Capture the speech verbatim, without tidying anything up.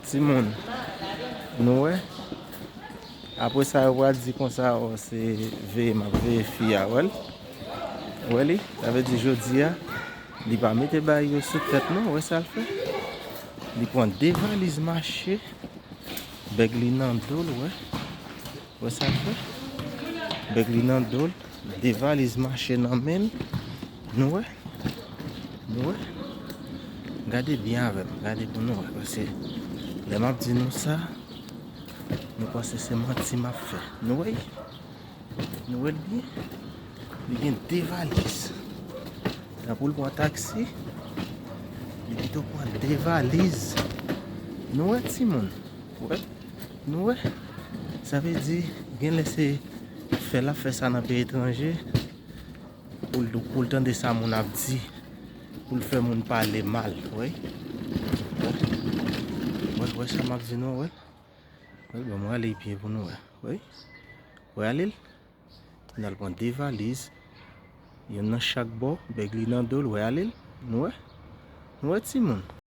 Timoun, nou wè? Apre sa, yo pral di konsa, o, se veye m ap veye fi a, wè l? Wè li? Sa vle di jodi a, li pa mete bagay yo sou tèt, non. Wè sa l fè? Li pran de valiz mache, bèg li nan do l, wè. Wè sa l fè? Bèg li nan do l, de valiz mache nan men l. Nou wè? Nou wè? Gade byen avè m, gade pou nou wè. Paske lè m ap di nou sa, nou panse se manti m ap fè. Nou wè? Nou wè l byen? Li gen de valiz. Tan pou l pran taksi, li pito pran de valiz. Nou wè, timoun? Wè? Nou wè? Sa vle di, gen lè se fè l ap fè sa nan peyi etranje, pou l, pou l tande sa moun ap di, pou l fè moun pale mal, wè. Wè, wè, wè sa m ap di nou, wè. Wè, bon, mwen ale byen pou nou wè. Wè. Wè ale l. N al pran de valiz. Youn nan chak bò, bèg li nan do l, wè ale l. Nou wè? Nou wè, timoun?